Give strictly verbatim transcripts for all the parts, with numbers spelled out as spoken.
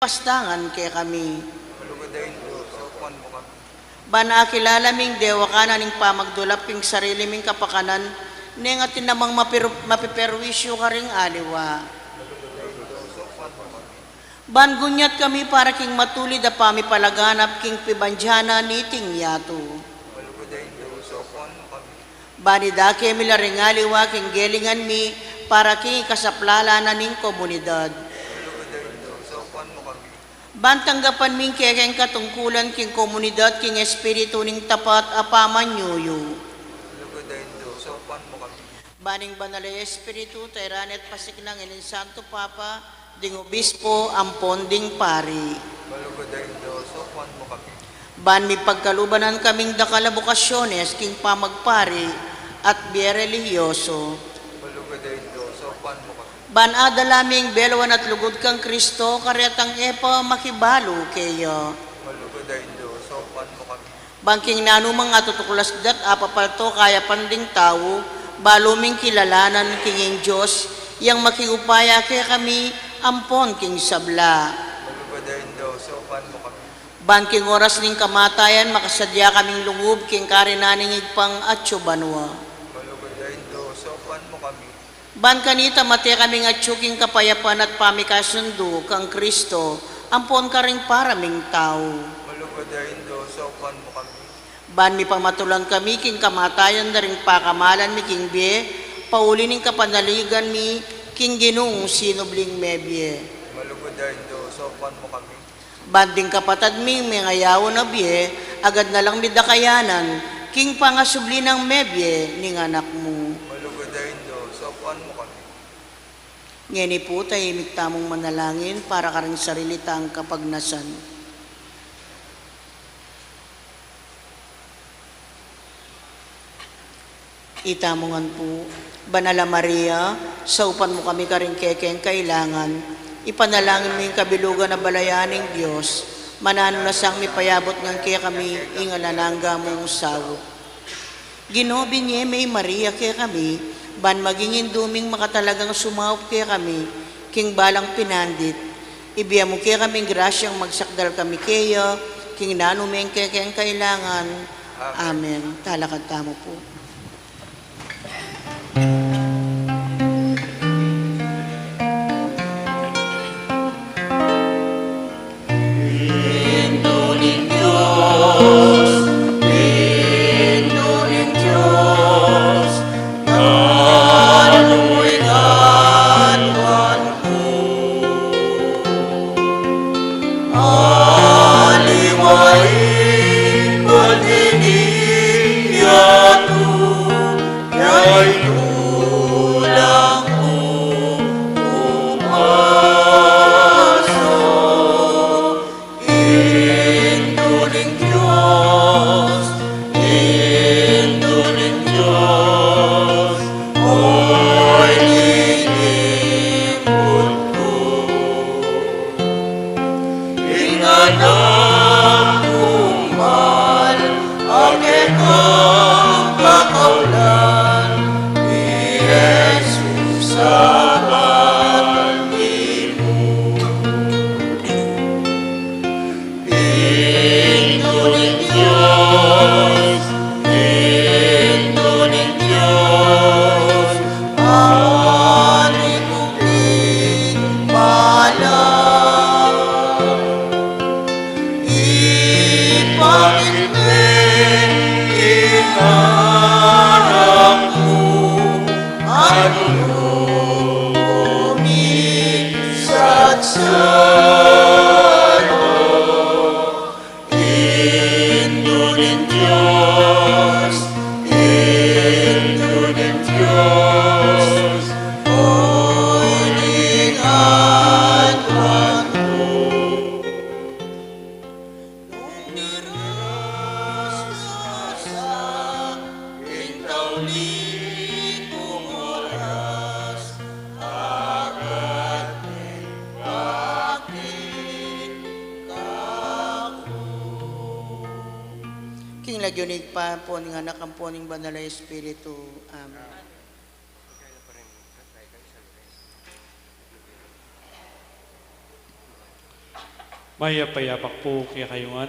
pastangan kekami. Ban akilala ming dewakan na ning pamagdulap king sarili ming kapakanan, neng atin namang mapiru-, mapiperwisyu karing aliwa. Ban gunyat kami para king matulid a pamipalaganap king pibandian na niting yatu. Ban idake mi la ring aliwa king gelingan mi para king ikasaplalan na ning komunidad. Ban tanggapan mi ing kekeng katungkulan king komunidad king espiritu ning tapat a pamanyuyu. Ban ing Banal a Espiritu, tairan at pasiknangan ning Santo Papa, ding obispo, ampon ding pari. Ban mipagkaluban kaming dakal a bokasyones king pamagpari at bie relihiyoso. Ban adala ming beluan at lugud kang Kristo, karetang e pa makibalu keya. Ban king nanumang atutuklas dat apapalto kayapan ding tau, balu ming kilalanan king ing Dios, yang makiupaya kekami ampon king sabla. Ban king oras ning kamatayan, makasadya kaming lungub king karinan ning Ibpang atsu banua. Ban kanita mate kaming atsu king kapayapan at pamikasundu kang Kristo, ampon karing para ming tau. Ban mipamatulan kami king kamatayan da ring pakamalan mi king bie, pauli ning kapanaligan mi king Ginung sinubling mebie. Ban ding kapatad ming mengayawan a bie, agad na lang mi dakayanan king pangasubli nang mebie ning Anak mu. Ngeni pu, tahimik tamung manalangin para karing sarili tang kapagnasan. Itamu ngan pu. Banal a Maria, saupan mu kami karing kekeng kailangan. Ipanalangin mu ing kabilugan a balayan ning Dios. Mananu na sang mipayabut ngan kekami ing alang angga mung saup. Ginu, binie me i Maria kekami, ban maging indu ming makatalagang sumaup kekami king balang pinandit. Ibie mu kekaming grasyang magsakdal kami keya king nanu meng kekeng kailangan. Amen. Talakad tamu pu. Indu ning Dios, Indu ning Dios, nanu ing aduan ku? Aliwa ing bati ning yatu, ya itulang ku, umasa. Indu ning Dios, Indu ning Dios, oy ning ibut ku. Ing anak kung mal, a kekang kakaulan, i Jesus a bati mu. Indu ning Dios, Indu ning Dios, ani ku king balang. Ipakit me ing anak mu, anu nu umisatsat. Indu ning Dios, Indu ning Dios, oy ning aduan ku. Nung miras na sa ing tauli kung oras, agad ning bakit kaku. King lagyu ning Ibpa, ampon ning Anak, ampon ning Banal a Espiritu. Amen. Mayap a yabak pu kekayu ngan.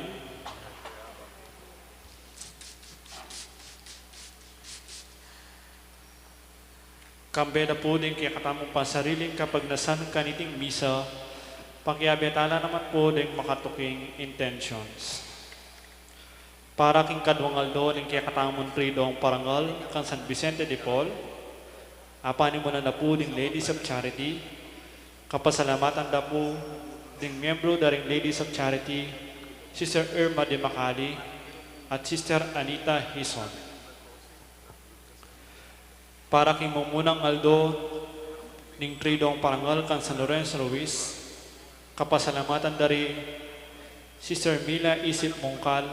Kambe da pu ding kekatamung pansariling kapagnasan kaniting misa, pakiabe tala naman pu ding makatuking intentions. Para king kaduang aldo ning kekatamung Tridong Parangal kang San Vicente de Paul, apanimunan da pu ding Ladies of Charity, kapasalamatan da pu ding miyembru da ring Ladies of Charity, Sister Irma de Macali at Sister Anita Hison. Para king mumunang aldo ning Tridong Parangal kang San Lorenzo Ruiz, kapasalamatan da ri Sister Mila Isip Mungkal,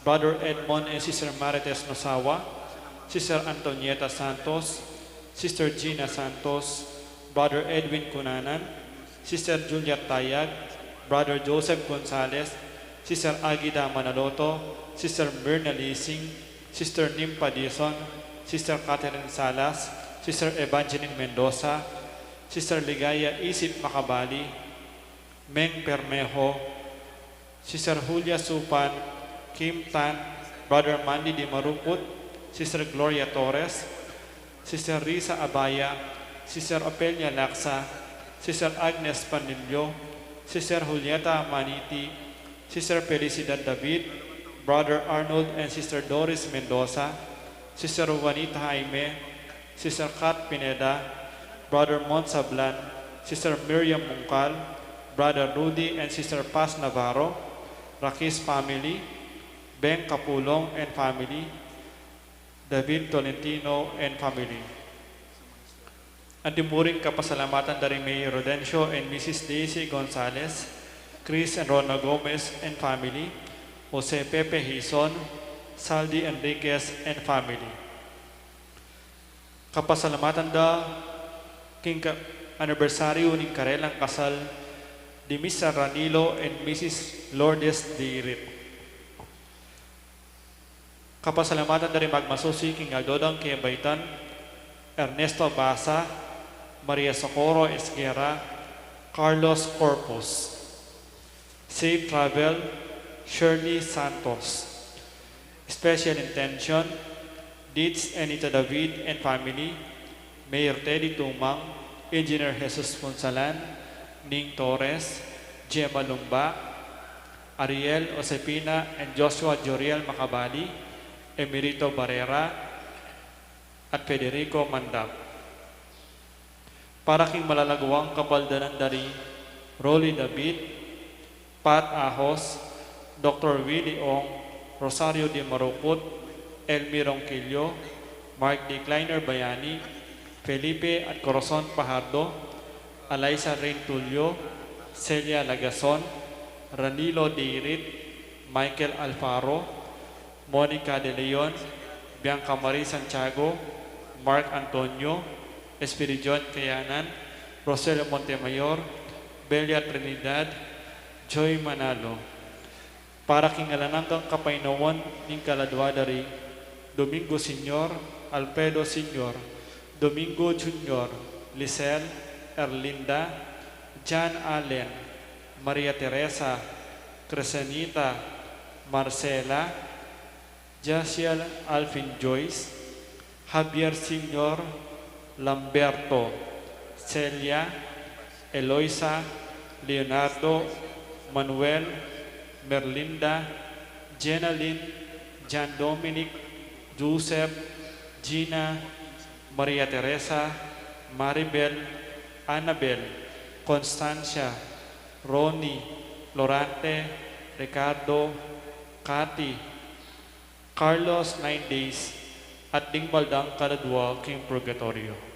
Brother Edmond and Sister Marites Masawa, Sister Antonieta Santos, Sister Gina Santos, Brother Edwin Cunanan, Sister Juliet Tayag, Brother Joseph Gonzalez, Sister Agida Manaloto, Sister Myrna Lising, Sister Nympha Dizon, Sister Catherine Salas, Sister Evangeline Mendoza, Sister Ligaya Isip Macabali, Meng Bermejo, Sister Julia Supan, Kim Tan, Brother Mandy Dimaruput, Sister Gloria Torres, Sister Risa Abaya, Sister Ofelia Laksa, Sister Agnes Panlilio, Sister Julieta Maniti, Sister Felicidad David, Brother Arnold and Sister Doris Mendoza, Sister Juanita Jaime, Sister Kat Pineda, Brother Mon Sablan, Sister Miriam Mungkal, Brother Rudy and Sister Paz Navarro, Rakis family, Beng Kapulong and family, David Tolentino and family. Anti mu ring kapasalamatan da ri Mayor Rodencio and Missus Daisy Gonzalez, Chris and Rona Gomez and family, Jose Pepe Hizon, Saldi Enriquez and family. Kapasalamatan da king ka-, anibersaryu ning karelang kasal di Mister Ranilo and Missus Lourdes Dirit. Kapasalamatan da ring magmasusi king aldo dang kebaitan, Ernesto Basa, Maria Socorro Esguerra, Carlos Corpus. Safe travel, Shirley Santos. Special intention, Deeds Anita David and family, Mayor Teddy Tumang, Engineer Jesus Punsalan, Ning Torres, Gemma Lumba, Ariel, Josefina, and Joshua Joriel Macabali, Emerito Barrera, at Federico Mandap. Para king malalaguang kapaldanan da ri Rolly David, Pat Ahos, Doktor Willie Ong, Rosario de Maruput, Elmi Ronquillo, Mark D. Kleiner Bayani, Felipe at Corazon Fajardo, Alaisa Rain Tulio, Celia Lagason, Ranilo Dirit, Michael Alfaro, Monica De Leon, Bianca Marie Santiago, Mark Antonio, Espiridion Kayanan, Rosel Montemayor, Belia Trinidad, Joy Manalo. Para king alang anggang kapaynawan ning kaladua da ri Domingo Senior, Alfredo Senior, Domingo Junior, Lisel, Erlinda, John Allen, Maria Teresa, Crescenita, Marcela, Jaciel Alvin Joyce, Javier Senior, Lamberto, Celia, Eloisa, Leonardo, Manuel, Merlinda, Jenalyn, John Dominic, Joseph, Gina, Maria Teresa, Maribel, Annabel, Constancia, Ronnie, Lorante, Ricardo, Cathy, Carlos, nine days, at ding baldang kaladua king purgatoryo.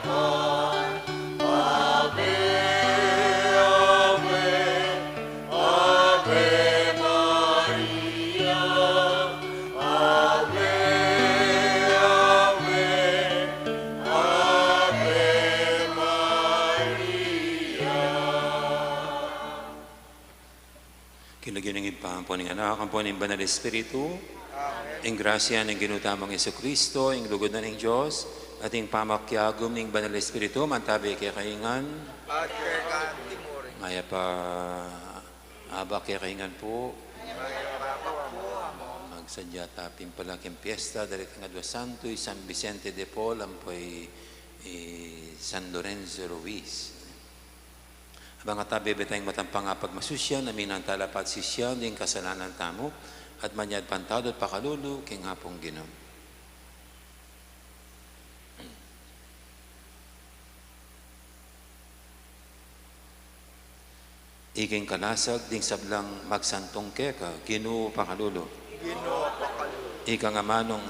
Ave, Ave, Ave Maria, Ave, Ave, Ave Maria. King lagyu ning Ibpa, ampo ning Anak, ampo ning Banal Espiritu. Amen. Ing grasya ning Ginu tamung Jesucristo, ing lugud na ning Dios, at ing pamakiagum ning Banal Espiritu, mantabi kekayu ngan. At keka naman murin. Mayap a abak kekayu ngan pu. Mayap a abak pu. Magsadya ta pin pala king piesta da riting Adua Santo, i San Vicente de Paul, ampo i, i San Lorenzo Ruiz. Abang atabe, betaing matampang apagmasusyan, aminan tala pa at sisian ding kasalanan tamu, at manyad pantawad at pakalulu king Apung Ginu. Ika ing kalasag ding sablang magsantung keka, Ginu, pakalulu. Ginu, pakalulu. Ika ing amanung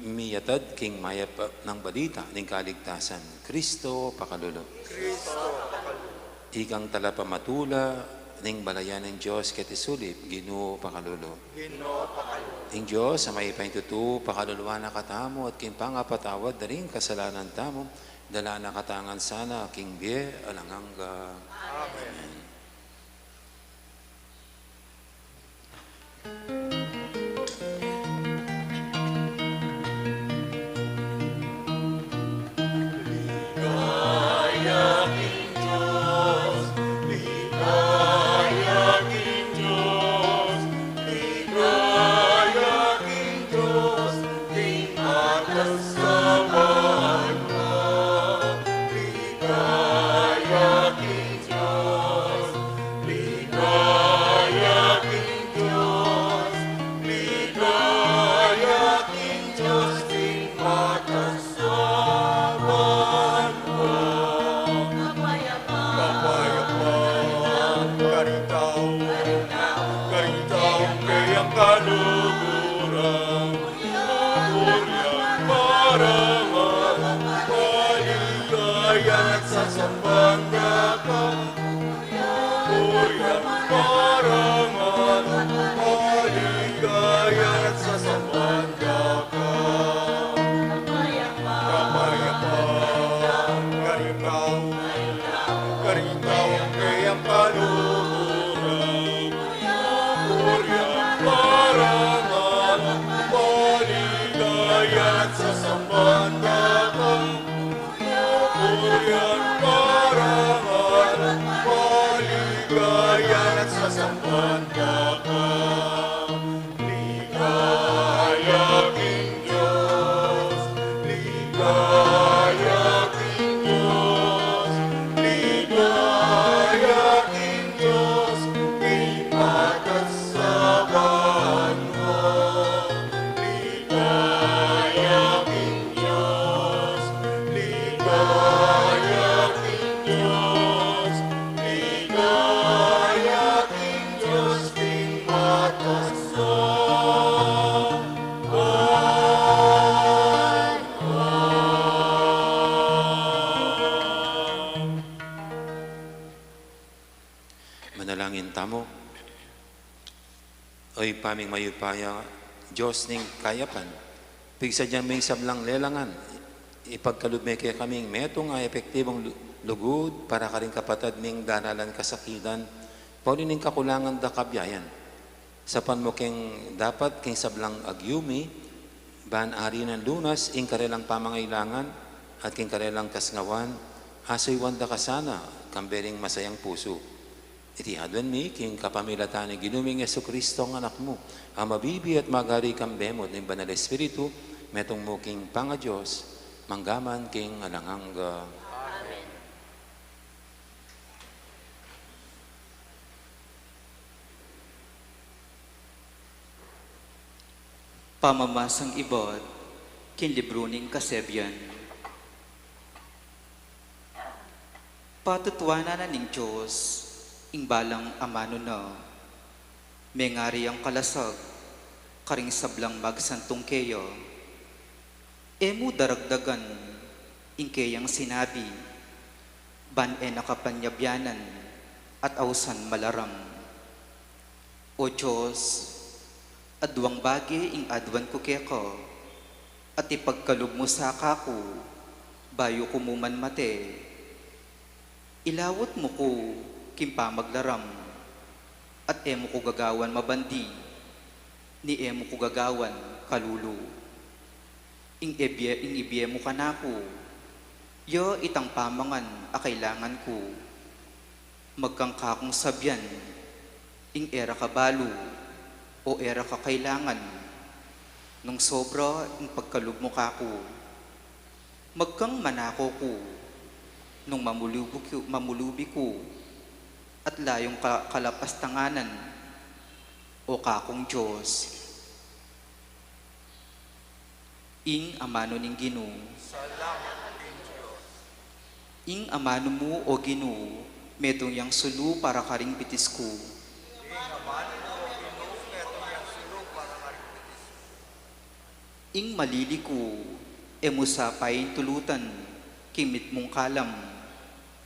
miyatad king mayap nang balita ning kaligtasan, Kristo, pakalulu. Kristo, pakalulu. Ika ing talapamatula ning balayan ning Dios keti sulip, Ginu, pakalulu. Ginu, pakalulu. Ing Dios a mayupayang tutu, pakaluluan na katamu at king pangapatawad da ring kasalanan tamu, dala na katamu ngan sana king bie alang angga. Amen. Amen. Ligaya king Dios, ligaya king Dios, ligaya king Dios, king atas a banua. Ligaya king Dios, ligaya king Dios, ligaya king Dios, king atas a banua. Kapayapan, kapayapan karing tau, karing tau kayang kaluguran. Kapurian, parangalan, kaligayan at sasamban da ka. Kapurian, parangalan, kaligayan at sasamban da ka. Kapayapan karing tau, karing tau kayang kaluguran. Kapurian, parangalan, kaligayan at sasamban da ka. Kapurian, parangalan, kaligayan at sasamban da ka. Ligaya king Dios, ligaya king Dios, ligaya king Dios, king atas a banua. Ligaya king Dios, ligaya king Dios, ligaya king Dios, king atas a banua. Manalangin tamu. O Ibpa ming mayupaya, Dios ning kayapan, pigsadyan me ing sablang lelangan, ipagkalub me kekami ing metung a epektibung lu-, lugud para karing kapatad ming daralan kasakitan, pauli ning kakulangan da kabiayan. Saupan mu keng dapat king sablang agyu mi, ban arinan lunas ing karelang pamangailangan, at king karelang kasngawan, asuyuan da ka sana, kambe ring masayang pusu. Iti aduan mi, king kapamilatan ning Ginu ming Jesucristo, ing Anak mu, a mabibie at magari kambe mu at ning Banal Espiritu, metung mu king pangaDios, mangga man king alang angga. Amen. Pamamasang ibat king libru ning Kasebian. Patutuanan na ning Dios ing balang amanu na, mengari yang kalasag karing sablang magsantung keya. E mu daragdagan ing keyang sinabi, ban e na ka panyabyanan at ausan malaram. O Dios, aduang bage ing aduan ku keka, at ipagkalub mu sa kaku, bayu ku mu man mate. Ilawut mu ku king pamaglaram, at e mu ku gagawan mabandi, ni e mu ku gagawan kalulu. Ing ibie, ing ibie mu kanaku, ya itang pamangan a kailangan ku. Magkang kakung sabian, ing e ra ka balu, o e ra ka kailangan, nung sobra ing pagkalub mu kaku. Magkang manako ku, nung mamulubi ku, mamulubi ku, at layung ka-, kalapastanganan, o kakung Dios. Ing amanu ning Ginu. Salamat king Dios. Ing amanu mu, o Ginu, metung yang sulu para karing bitis ku. Ing amanu mu, o Ginu, metung yang sulu para karing bitis ku. Ing malili ku, e mu sa paintulutan king mitmung kalam,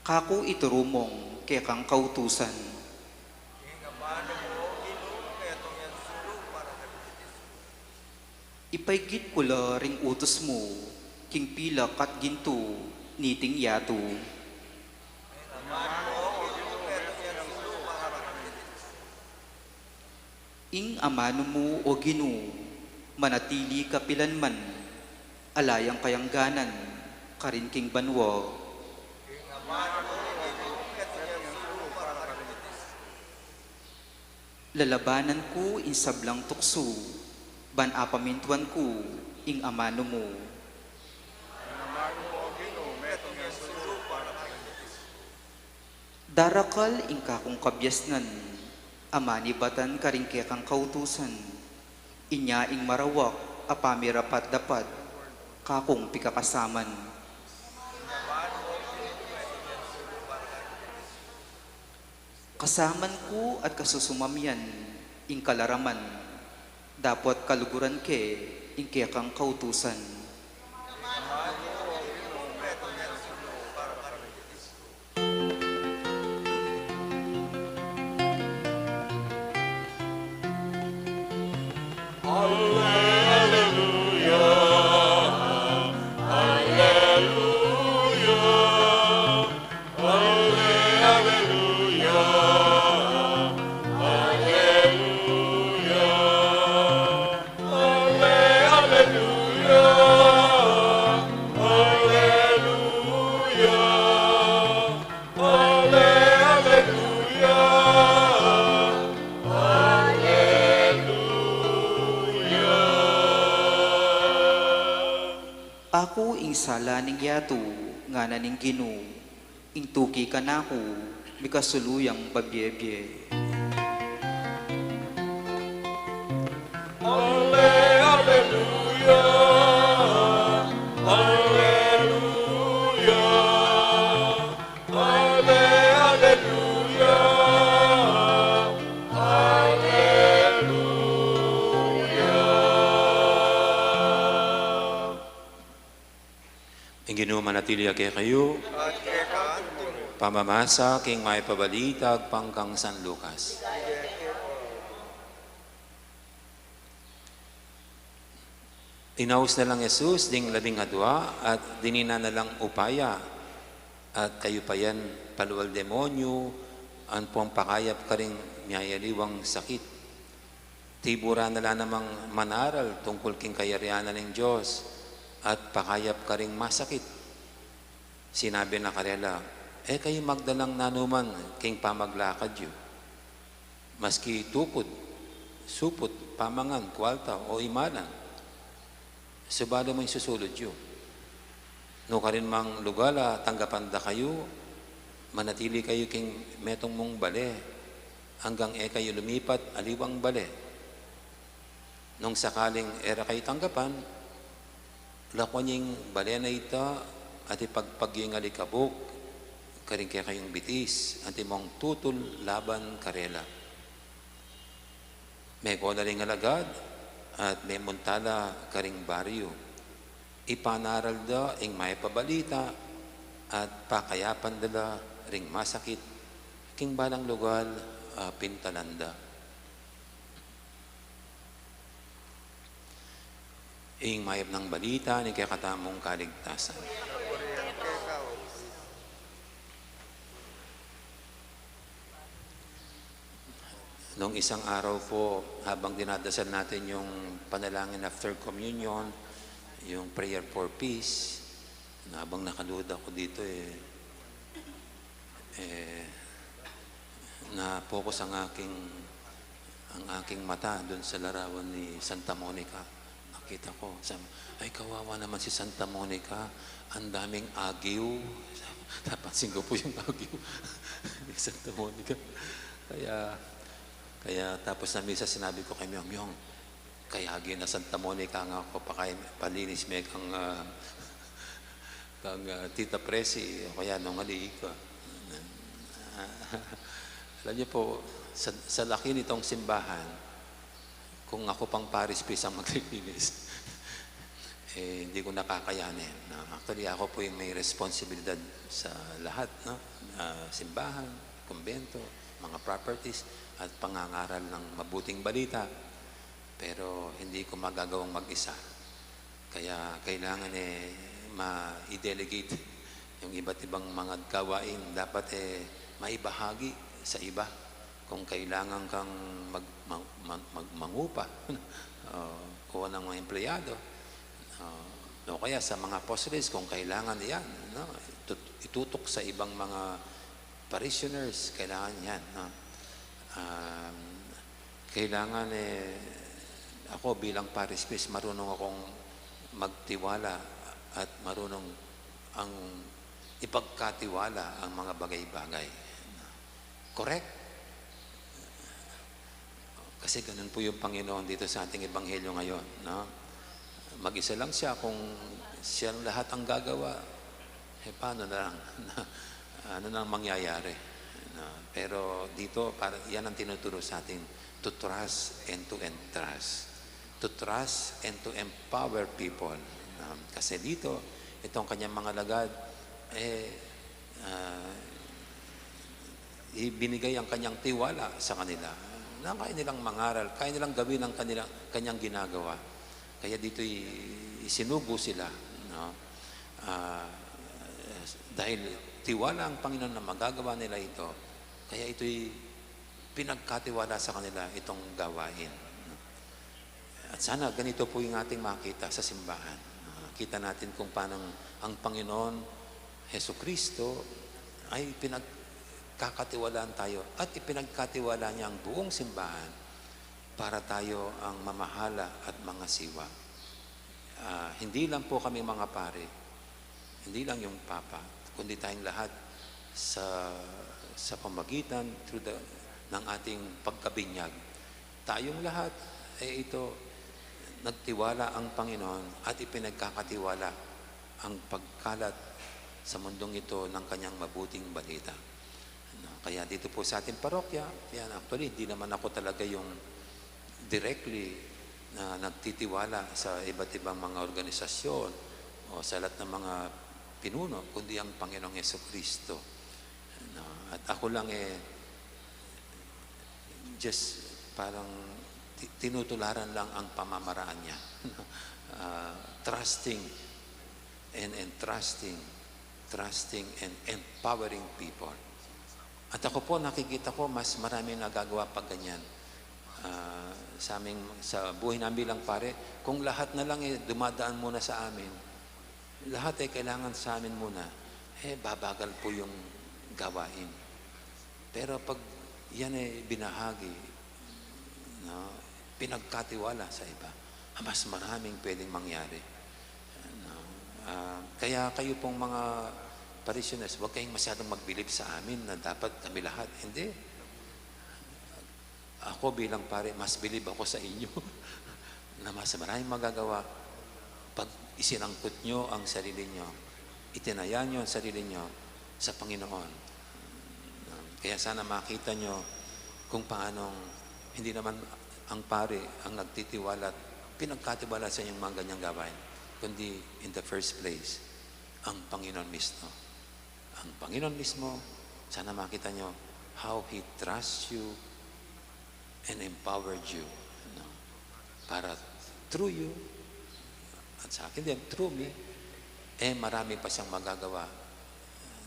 kaku ituru mung kekang kautusan. Ing amanu mu, o Ginu, metung yang sulu para karing bitis ku. Ipaigit ku la ring utus mu king pilak at gintu niting yatu. Ing amanu mu, o Ginu, manatili kapilanman, ala yang kayangganan karin king banua. Lalabanan ku ing sablang tuksu, ban apamintuan ku ing amanu mu. Darakal ing kakung kabiasnan, a manibatan karing kekang kautusan, inya ing marawak a pamirapat-dapat kakung pikakasaman. Kasaman ku at kasusumamian ing kalaraman, dapot kaluguran ke ing kekang kautusan. Alleluia, alleluia. Alleluia, alleluia. Alleluia, alleluia. Alleluia, alleluia. Alleluia. Aku ing sala ning yatu, ngana ning Ginu, ing tuki kanaku, mikasulu yang babiebie. Alle, alleluia, alleluia, alle, alleluia, alleluia. Ing Ginu manatili ya kekayu. At keka mu rin. Pamamasa king Mayap a Balita agpang kang San Lucas. Inaus na lang Jesus ding labing adua at dininan na lang upaya at kayupayan palual demonyu ampong pakayap karing miyayaliwang sakit. Tiburan na la namang manaral tungkul king kayarian na ning Dios at pakayap karing masakit. Sinabi na karela, "E kayu magdalang nanuman king pamaglakad yu, maski tukud, suput, pamangan, kualta, o imalan." Subalu mu ing susulud yu. Nukarin mang lugal a tanggapan da kayu, manatili kayu king metung mung bale, anggang e kayu lumipat aliwang bale. Nung sakaling e ra kayu tanggapan, lakuan yu ing bale na ita at ipagpag yu ing alikabuk karing kekayung bitis antimong tutul laban karela. Meko na ring alagad at memunta la karing baryu. Ipanaral da ing mayap a balita at pakayapan da la ring masakit, king balang lugal, ah, pintalan da. Ing mayap nang balita ning kekatamung kaligtasan. Nung isang araw po, habang dinadasal natin yung panalangin after communion, yung prayer for peace, na habang nakaluhod ako dito, eh, eh, na-focus ang aking, ang aking mata dun sa larawan ni Santa Monica. Nakita ko, sabi, "Ay, kawawa naman si Santa Monica, ang daming agiw." Napansin ko po yung agiw ni Santa Monica. Kaya, kaya tapos na misa, sinabi ko kay Myong, "Myong, kaya agiw na Santa Monica nga ako, pakain, palinis me kang, ah, kang, ah, Tita Presi, o kaya nung ali ka." Alam niyo po, sa, sa laki nitong simbahan, kung ako pang parish priest ang maglilinis, eh, hindi ko na kakayanin, no? Actually, ako po yung may responsibilidad sa lahat, no? Ah, simbahan, kumbento, mga properties, at pangangaral ng mabuting balita. Pero hindi ko magagawang mag-isa. Kaya kailangan, eh, ma-delegate yung iba't ibang mga gawain. Dapat, eh, maibahagi sa iba. Kung kailangan kang mag-, mag-, mag-, mag-, mangupa, o kuha ng mga empleyado, o, o kaya sa mga apostles, kung kailangan yan, no? Itut-, itutok sa ibang mga parishioners, kailangan yan, no? Um, kailangan, eh, ako bilang parish priest, marunong akong magtiwala at marunong ang ipagkatiwala ang mga bagay-bagay. Correct? Kasi ganun po yung Panginoon dito sa ating ebanghelyo ngayon, no? Mag-isa lang siya, kung siya lahat ang gagawa, eh, paano na lang? Ano nang mangyayari? No? Pero dito, para, yan ang tinuturo sa atin, to trust and to entrust. To trust and to empower people. Um, kasi dito, itong kanyang mga lagad, eh, ah, ibinigay ang kanyang tiwala sa kanila. Na kaya nilang mangaral, kaya nilang gawin ang kanila, kanyang ginagawa. Kaya dito i-, isinugo sila, no? Ah, dahil tiwala ang Panginoon na magagawa nila ito, kaya ito'y pinagkatiwala sa kanila itong gawain. At sana ganito po yung ating makita sa simbahan. Ah, kita natin kung paano ang Panginoon Hesukristo ay pinagkakatiwalaan tayo at ipinagkatiwala niya ang buong simbahan para tayo ang mamahala at mangasiwa. Ah, hindi lang po kami mga pare, hindi lang yung Papa, kundi tayong lahat sa, sa pamagitan through the, ng ating pagkabinyag. Tayong lahat, eh, ito, nagtiwala ang Panginoon at ipinagkakatiwala ang pagkalat sa mundong ito ng kanyang mabuting balita. No, kaya dito po sa ating parokya, yan, actually, hindi naman ako talaga yung directly na nagtitiwala sa iba't ibang mga organisasyon o sa lahat ng mga pinuno, kundi ang Panginoong Hesukristo. No? At ako lang, eh, just parang ti-, tinutularan lang ang pamamaraan niya. Ah, trusting and entrusting, trusting and empowering people. At ako po, nakikita ko, mas marami nagagawa pag ganyan. Ah, sa aming, sa buhay namin bilang pare, kung lahat na lang, eh, dumadaan muna sa amin, lahat ay kailangan sa amin muna, eh, babagal po yung gawain. Pero pag yan ay binahagi, no, pinagkatiwala sa iba, ah, mas maraming pwedeng mangyari. No? Ah, kaya kayo pong mga parishioners, huwag kayong masyadong magbilib sa amin na dapat kami lahat. Hindi. Ako bilang pare, mas bilib ako sa inyo na mas maraming magagawa pag isinangkot nyo ang sarili nyo, itinaya nyo ang sarili nyo sa Panginoon. Kaya sana makita nyo kung paanong hindi naman ang pare ang nagtitiwala at pinagkatiwala sa inyong mga ganyang gawain, kundi in the first place, ang Panginoon mismo. Ang Panginoon mismo, sana makita nyo how He trusts you and empowered you, no? Para through you, at sa akin din, through me, eh, marami pa siyang magagawa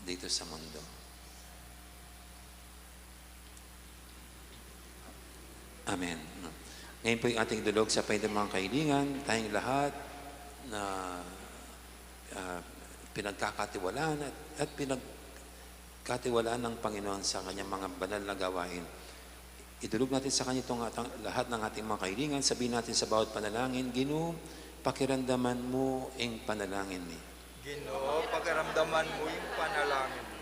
dito sa mundo. Amen. Ngayon po'y ating idulog sa Panginoon, mga kaibigan, tayong lahat na, ah, pinagkakatiwalaan at, at pinagkatiwalaan ng Panginoon sa kanyang mga banal na gawain. Idulog natin sa kanya itong atang, lahat ng ating mga kaibigan. Sabihin natin sa bawat panalangin, "Ginu, pakiramdaman mo ing panalangin mi." Ginu, pakiramdaman mo ing panalangin mi.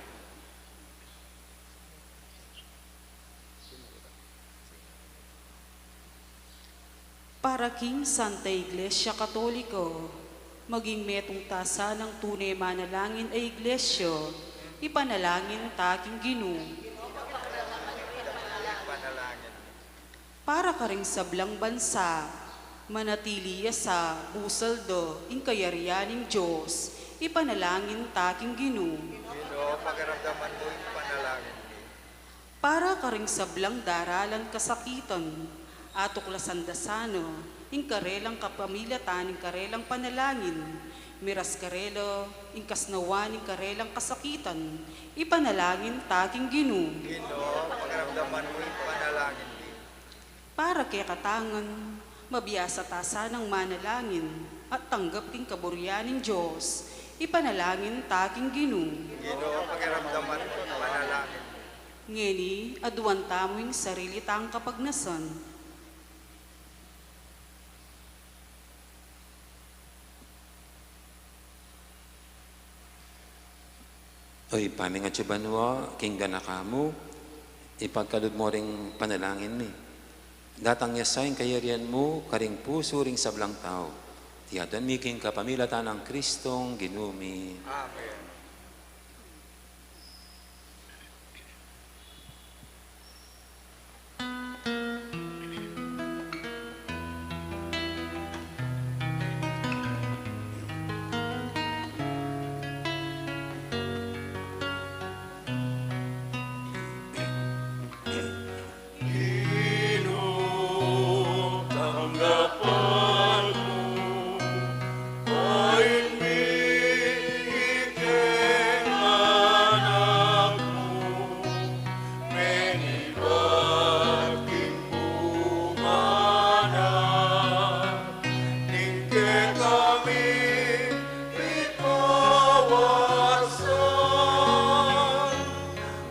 Para king Santa Iglesia Katoliko, maging metung ta sanang tune manalangin a iglesia, ipanalangin ta king Ginu. Para karing sablang bansa, manatili ya sa busal da ing kayarian ning Dios, ipanalangin ta king Ginu. Ginu, pakiramdaman mo ing panalangin mi. Para karing sablang daralan kasakitan, atuklasan da sana ing karelang kapamilatan ning karelang panalangin, miras karela ing kasnawan ning karelang kasakitan, ipanalangin ta king Ginu. Ginu, pakiramdaman mo ing panalangin mi. Para kekatang ngan, mabiasa ta sanang manalangin at tanggap king kaburian ning Dios, ipanalangin ta king Ginu. Ginu, pakiramdaman mo ing panalangin mi. Ngeni, aduan tamu ing sarili tang kapagnasan. O Ibpa mi, atsu ka banua, king ganaka mu, ipagkalub mu ring panalangin mi. Datang ya sa ing kayarian mu karing pusu ring sablang tau. Iti aduan mi king kapamilatan nang Kristong Ginu mi. Amen. Ginu, tanggapan mu ing mi king anak mu, menibat king bunga na, ning kekami mipawasan.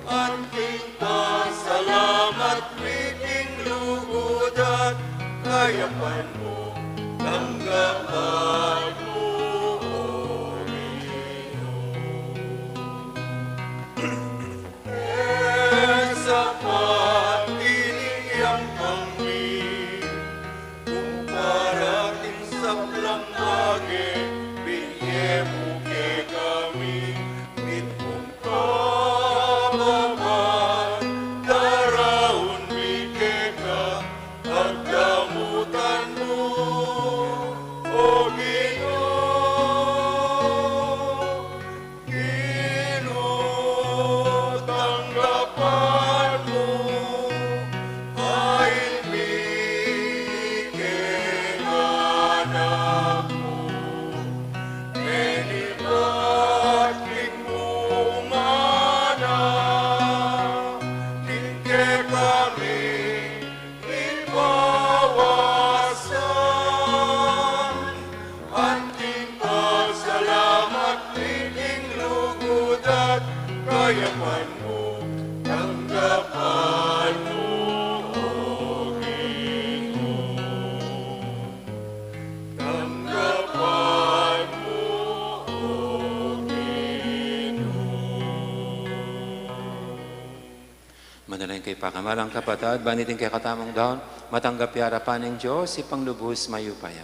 Anting pasalamat mi king lugud at kayapan mu, tanggapan mu, O Ginu. E sapat ining yampang mi, kumpara king sablang bage binye mu kekami, mitmung kababaan daraun mi keka, pagdamutan mu, O Ginu. Ginu, tanggapan mu ing mi king anak mu, menibat king bunga na, king kekami mipawasan. Anting pasalamat mi king lugud at kayapan mu, tanggapan mu, O Ginu. Tanggapan mu, O Ginu. Manalangin kayu, pakamalan kung kapatad, ban iting kekatamung daun matanggap ya arapan ning Dios, Ibpang lubus mayupaya.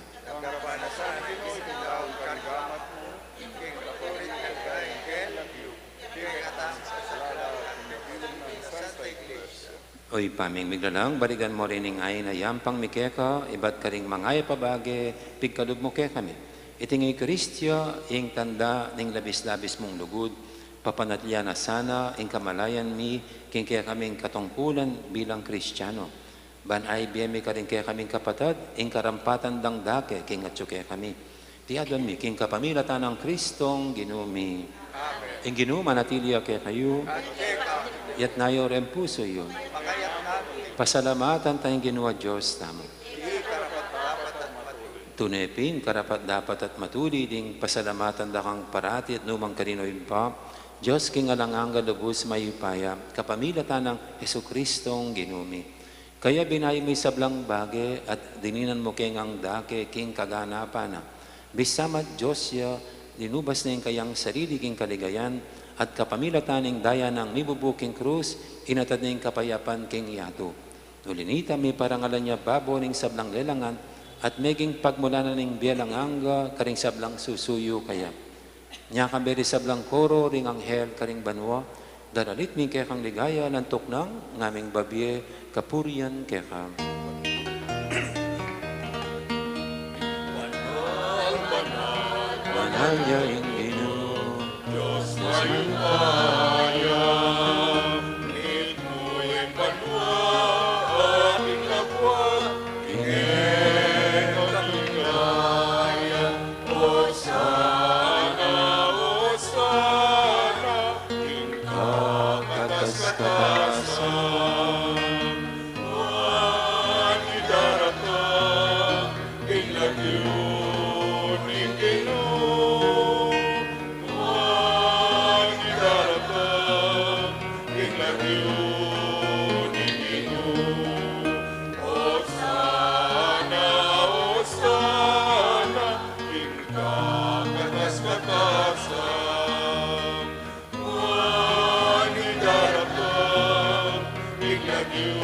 O Ibpa ming miglalang, baligan mu rin ing ain a yampang mi keka, ibat karing mangayap a bage pigkalub mu kekami. Iting Eukaristia, ing tanda ning labis-labis mung lugud, papanatilian na sana ing kamalayan mi king kekaming katungkulan bilang Kristiano. Ban ibie mi karing kekaming kapatad ing karampatan dang dake king atyu kekami. Iti aduan mi king kapamilatan nang Kristong Ginu mi. Amen. Ing Ginu manatili ya kekayu. At keka. Itas yu ring pusu yu. Pakatas namu. Pasalamatan taya ing Ginu a Dios tamu. Tune pin karapat-dapat at matulid ing pasalamatan da kang parati at nukarin man, o Ibpa, Dios king alang angga, lubus mayupaya, kapamilatan nang Jesucristong Ginu mi. Kaya binayu mu ing sablang bage at dininan mu keng dake king kaganapan na. Bisa man Dios ya, linubas na ing kayang sarili king kaligayan at kapamilatan ning daya nang mibubu king krus, inatad na ing kapayapan king yatu. Uli nita, miparangalan ya babo ning sablang lelangan at meging pagmulan na ning bie alang angga karing sablang susuyu kaya. Nya kambe ring sablang koro ring anghel karing banua, daralit mi ing kekang ligaya, lantuk nang ngaming babie kapurian keka. Banal ya ing Ginu, Dios mayupaya, mitmu ing banua at ing kapwa, ing e kang ligaya. Osana, Osana, ing kakatas-katasan. Nuan ing daratang king lagyu ning Ginu. Nuan ing daratang king lagyu ning Ginu. Osana, Osana, king kakatas-katasan. Nuan ing daratang king lagyu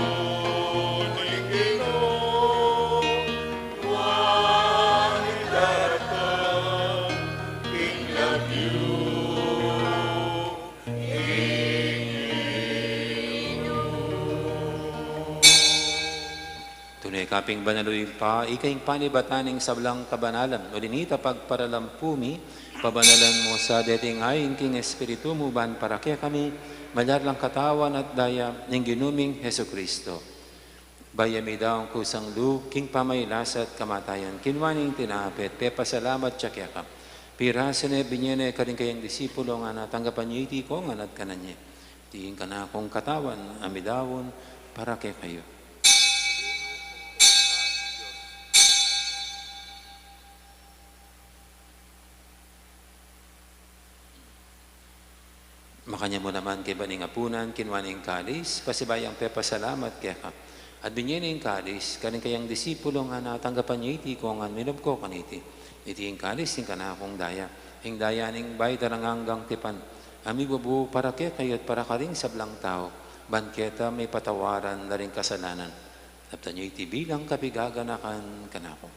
ning Ginu. Nuan ing daratang king lagyu ning Ginu. Tune ka pin banal, o Ibpa, ika ing panibatan ning sablang kabanalan. Uli nita, pagparalampu mi, pabanalan mu sa deting ain king Espiritu mu ban para kekami malyari lang katawan at daya ning Ginu ming Jesucristo. Bayu ya midaun kusang lub king pamagkasakit at kamatayan, kinua ne ing tinape at pepasalamat ya keka, pirasu ne, binie ne karing kayang disipulo, ngana, tanggapan ye iti kongan at kanan ye. Iti ing kanakung katawan a midaun para kekayu. Makanyan mu naman kaybat ning apunan, kinua ne ing kalis, pasibayu yang pepasalamat keka, at binie ne ing kalis karing kayang disipulo, ngana, tanggapan ye iti kongan mi, lub ku kaniti. Iti ing kalis ning kanakung daya, ing daya ning bayu at alang anggang tipan, a mibubu para kekayu at para karing sablang tau, ban keta mipatawaran la ring kasalanan. Daptan ye iti bilang kapaganakan kanaku.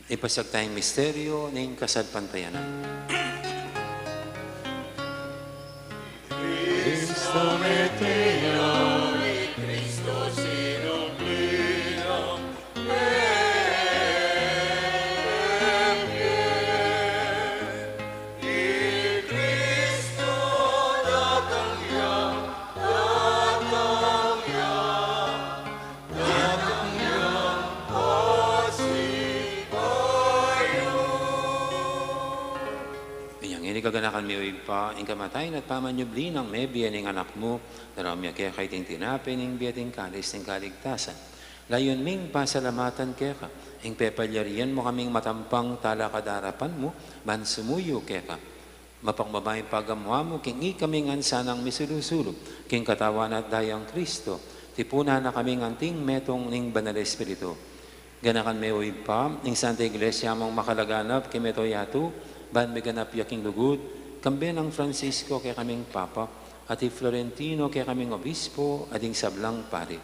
Ipasiag taya ing misteryu ning kasalpantayanan. Cristo mete ya, Cristo sinubli na, mebie. I Cristo datang ya, datang ya, datang ya, pasibayu. Inyang ini kaganakan mi, o Ibpa, ing kamatayan at pamanyubli nang mebie ning Anak mu, daraun mi keka iting tinape ning bie at ing kalis ning kaligtasan. Layun ming pasalamatan keka ing pepalyarian mu kaming matampang talakad king arapan mu, ban sumuyu keka. Mapakbaba ing pagamuan mu king ikami ngan sanang misulu-sulu king katawan at dayang Cristo, tipunan na kaming anting metung ning Banal Espiritu. Ganakan me, o Ibpa, ing Santa Iglesia mung makalaganap king mabilug a yatu, ban miganap ya king lugud, kambe nang Francisco kekaming Papa, at i Florentino kekaming Obispo, at ding sablang pari.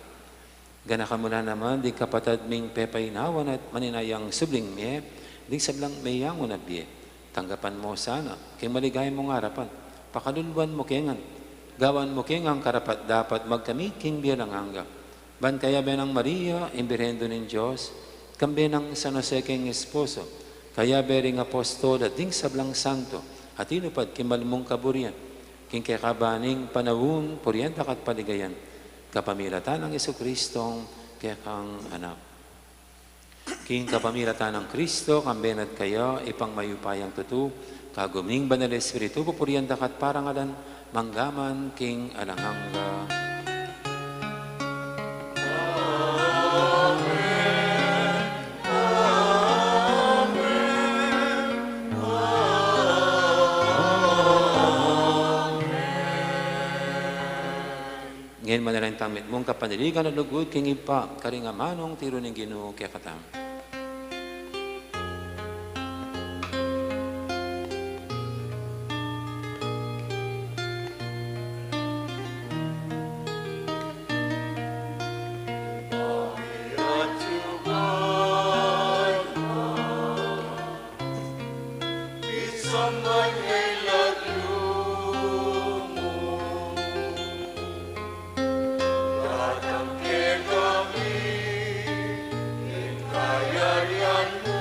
Ganakan mu la naman ding kapatad ming pepainawan at maninayang subling mie, ding sablang meyangu na bie. Tanggapan mu sana king maligaya mung arapan, pakaluluan mu ke ngan, Gawan mu king ang karapat-dapat magkamit king bie alang angga. Ban kayabe nang Maria, ing Birhen Indu ning Dios, kambe nang San Jose king esposo, kayabe ring apostol at ding sablang santo, a tinupad king mal mung kaburian, king kekaban ning panaun, purian da ka at paligayan, kapamilatan nang Jesucristong kekang Anak. King kapamilatan nang Kristo, kambe na at kaya, Ibpang mayupayang tutu, kagum ning Banal Espiritu, pupurian da ka at parangalan, mangga man king alang angga. Ngeni manalangin tang mitmung kapanaligan a lugud king Ibpa, karing amanung tiru ning Ginu kekatamu. Misamban ya ing lagyu mu, datang kekami ing kayarian mu,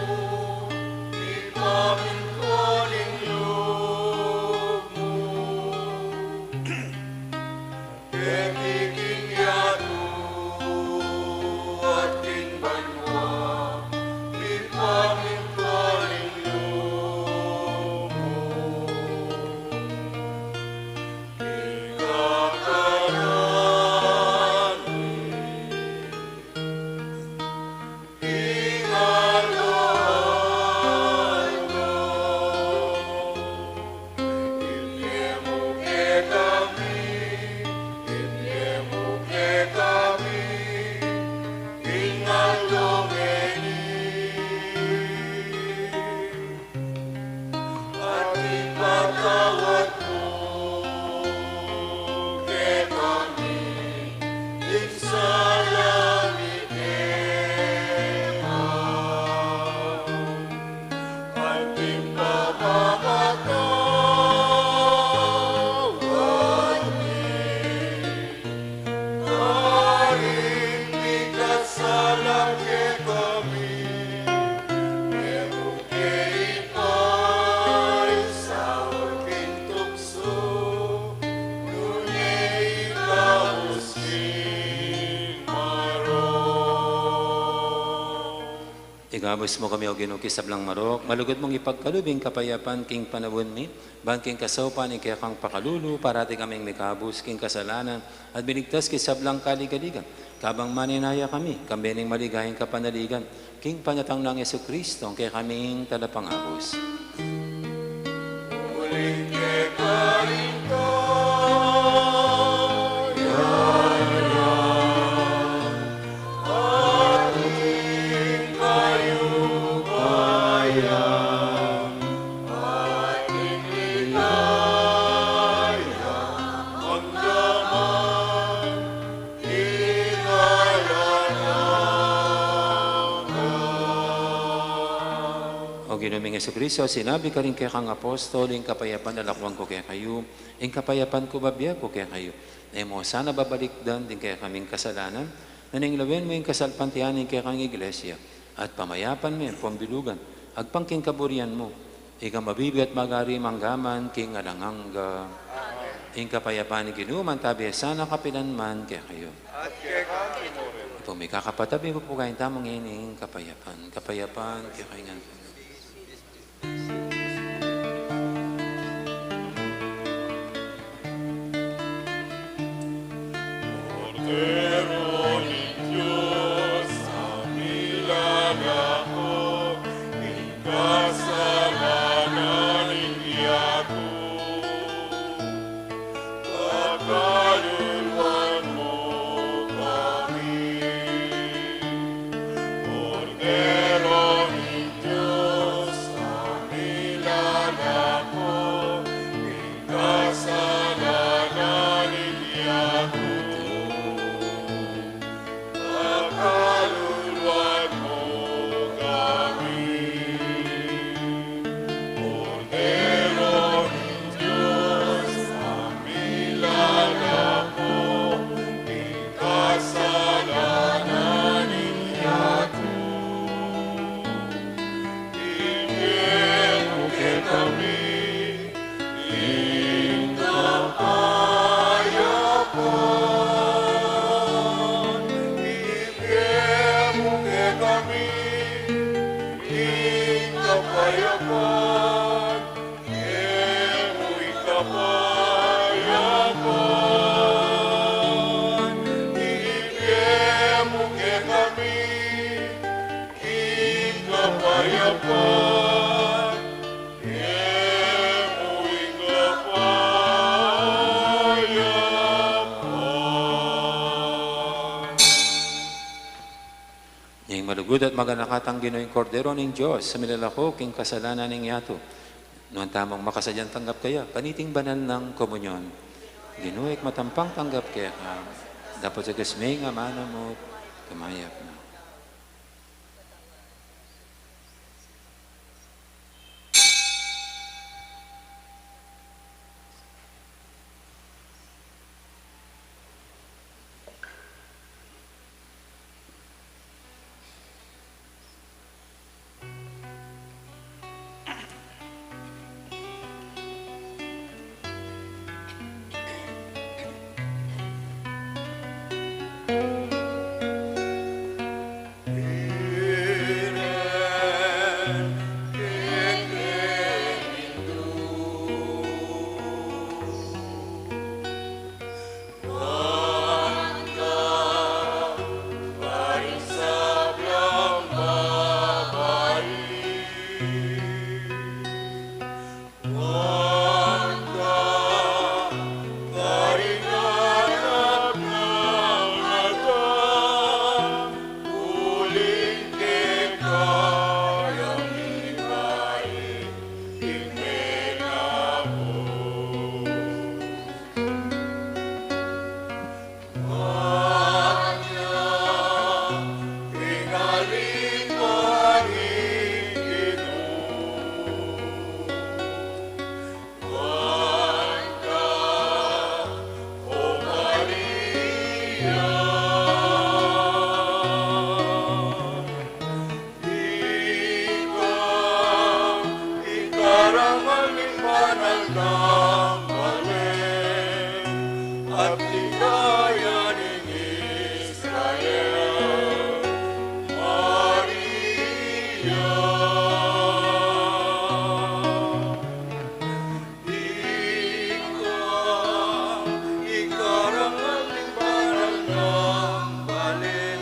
mipamintuan ing lub mu. Keti king yatu at king banua, mipamintuan ing lub mu. Ing kakanan mi king aldo-aldo, ibie mu kekami, ibie mu kekami, king aldo ngeni. At ipatawad mu kekami ing sala mi keka, anti ing pamamatawad mi karing mikasala kekami, e mu ke ipaisaul king tuksu, nune ikabus king marok. Ikabus mu kami, O Ginu, king sablang marok, malugud mung ipagkalub ing kapayapan king panaun mi, ban king kasaupan ning kekang pakalulu, parati kaming mikabus king kasalanan, at miligtas king sablang kaligaligan, kabang manenaya kami, kambe ning maligayang kapanaligan, king panatang nang Jesucristo, ing kekaming Talapangabus. Uling keka ing kayarian, at ing kayupayan, at ing ligaya, mangga man king alang angga. O Ginu ming Jesucristo, sinabi karing kekang apostol, ing kapayapan lakuan ku kekayu, ing kapayapan ku bibie ku kekayu. E mu sana babalikdan ding kekaming kasalanan, nune lawen mu ing kasalpantayanan ning kekang Iglesia, at pamayapan me pambilugan, agpang king kaburian mu, ika mabibie at mag-ari mangga man king alang angga. Amen. Ing kapayapan ning Ginu mantabi sana kapilan man kekayu. At keka mu rin. Pu, mikakapatad, mipupukayan tamu ngeni ing kapayapan. Kapayapan kekayu ngan. Kordero ning Dios, a milalako ing kasalanan ning yatu, pakaluluan mu kami. Kordero ning Dios, Ing malugud at maganakang Ginu, ing Kordero ning Dios, a milalako king kasalanan ning yatu. Nuan tamung makasadyang tanggap kaya kaniting banal nang komunyon. Ginu, ikmat ampang tanggap keka, dapot ikasme ing amanu mu, kumayap na. Ika, ika rangal ning banal nang balen, at ligaya ning Israel, Maria. Ika, ika rangal ning banal nang balen,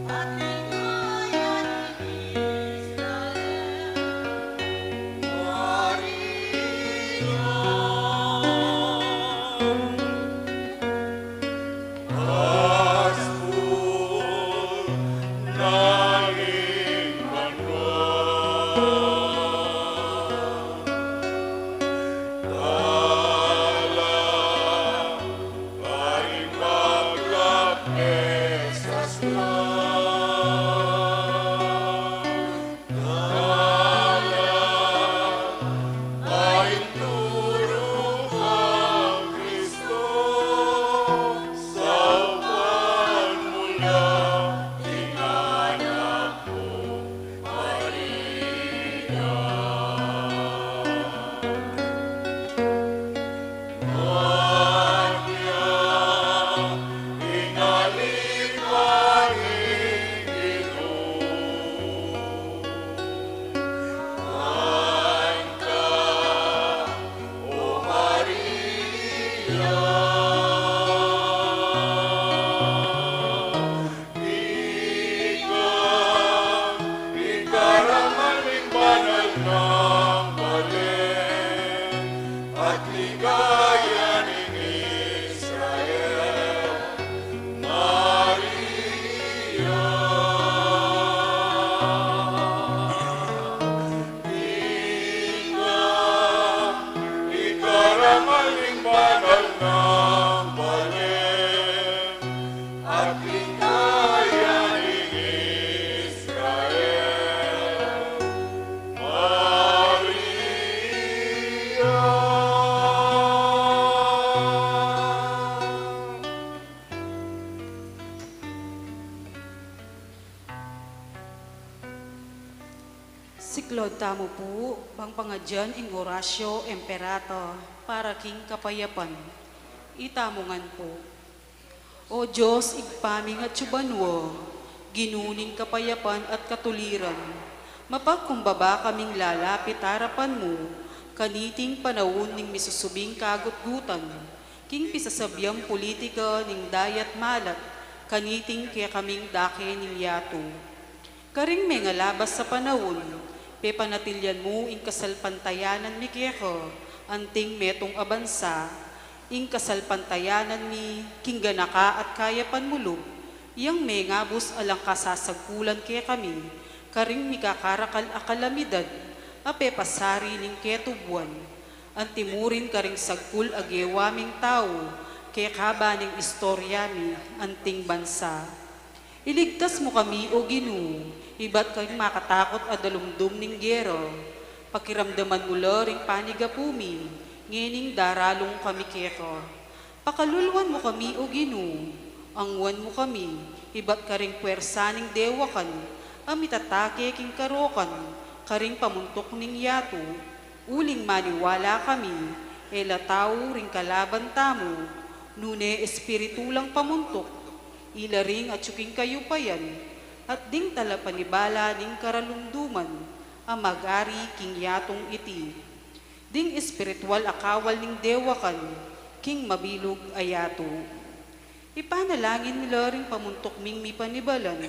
at ligaya ning Israel, Maria. Ika, ika rangal ning banal nang balen, at ligaya ning Israel, Maria. Ika, ika rangal ning banal nang balen, at ligaya ning Israel, Maria. Siklaud tamu pu, bang pangadyan ing Oratio Imperata para king kapayapan. Itamu ngan pu. O Dios, Ibpa ming atsu banua, Ginu ning kapayapan at katuliran, mapagkumbaba kaming lalapit arapan mu, kaniting panaun ning misusubing kagutgutan, king pisasabian pulitika ning dayat malat, kaniting kekaming dake ning yatu. Karing mengalabas a panaun, pepanatilyan mu ing kasalpantayanan mi keka, anting metung a bansa, ing kasalpantayanan mi, king ganaka at kayapan mu lub, yang mengabus alang kasasagkulan kekami, karing mikakarakal a kalamidad, a pepasari ning ketubuan, anti mu rin karing sagkul a gewa ming tau, kekaba ning istorya mi, anting bansa. Iligtas mu kami, O Ginu, ibat karing makatakut a dalumdum ning gera. Pakiramdaman mu la ring panigapu mi, ngening daralung kami keka. Pakaluluan mu kami, O Ginu, anguan mu kami, ibat karing puersa ning dewakan, a mitatake king karokan, karing pamuntuk ning yatu, uling maniwala kami, e la tau ring kalaban tamu, nune espiritu lang pamuntuk, ila ring atyu king kayupayan, at ding talapanibala ning karalumduman, a mag-ari king yatung iti. Ding espiritual a kawal ning dewakan, king mabilug a yatu. Ipanalangin mi la ring pamuntuk ming mipanibalan,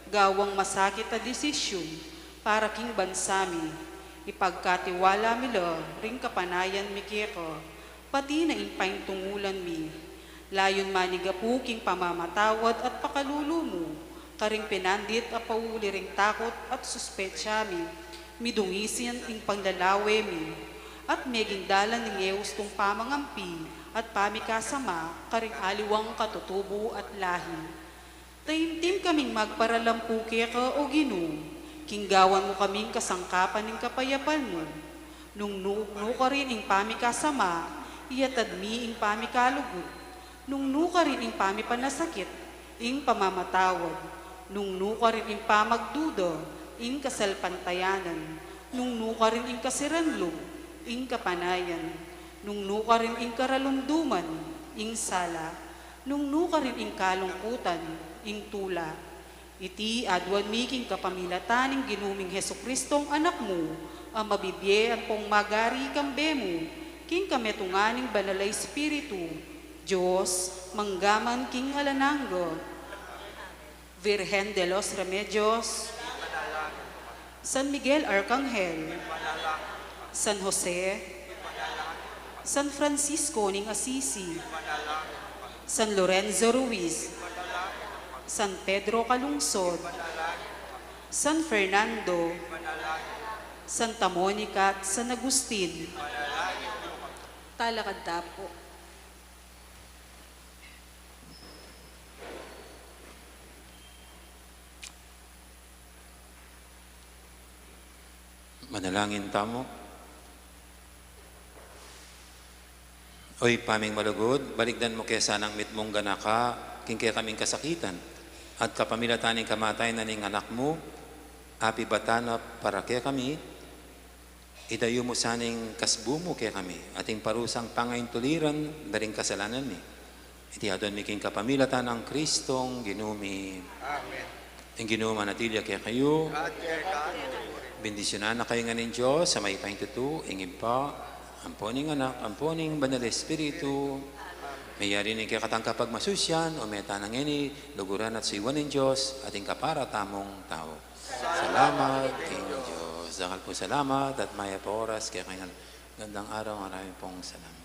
gawang masakit a desisyun, para king bansa mi. Ipagkatiwala mi la ring kapanayan mi keka, pati na ing paintungulan mi. Layun manigapu king pamamatawad at pakalulu mu, karing pinandit a pauli ring takut at suspetsa mi, midungisan ing panglalawe mi, at meging dalan ning e ustung pamangampi at pamikasama karing aliwang katutubu at lahi. Taimtim kaming magparalampu keka, O Ginu, king gawan mu kaming kasangkapan ning kapayapan mu. Nung nu-, nukarin ing pamikasama, iyatad mi ing pamikalugud. Nung nukarin ing pamipanasakit, ing pamamatawad. Nung nukarin ing pamagduda, ing kasalpantayanan. Nung nukarin ing kasiranlung, ing kapanayan. Nung nukarin ing karalumduman, ing sala. Nung nukarin ing kalungkutan, ing tula. Iti aduan mi king kapamilatan ning Ginu ming Jesucristong Anak mu, a mabibie ampong magari kambe mu, king kametungan ning Banal a Espiritu, Dios, mangga man king alang angga. Virgen de los Remedios, San Miguel Arcangel, San Jose, San Francisco ning Assisi, San Lorenzo Ruiz, San Pedro Calungsod, San Fernando, Santa Monica at San Agustin. Talakad ta pu. Manalangin tamu. O Ibpa ming malugud, balikdan mu ke sanang mitmung ganaka king kekaming kasakitan, at kapamilatan ning kamatayan na ning Anak mu, a pibatan na para kekami, idayu mu sa ning kasbu mu kekami, at ing parusang pangaintuliran da ring kasalanan mi. Iti aduan mi king kapamilatan nang Kristong Ginu mi. Amen. Ing Ginu manatili ya kekayu. At keka mu rin. Bendisyunan na kayu ngan ning Dios a mayupayang tutu, ing Ibpa, ampo ning Anak, ampo ning Banal a Espiritu. Meyari ning kekatang kapagmasusian, o meta na ngeni, luguran at suyuan ning Dios, at ing kapara tamung tau. Salamat king Dios. Dakal pung salamat at mayap a oras kekayu ngan. Gandang araw, marami pong salamat.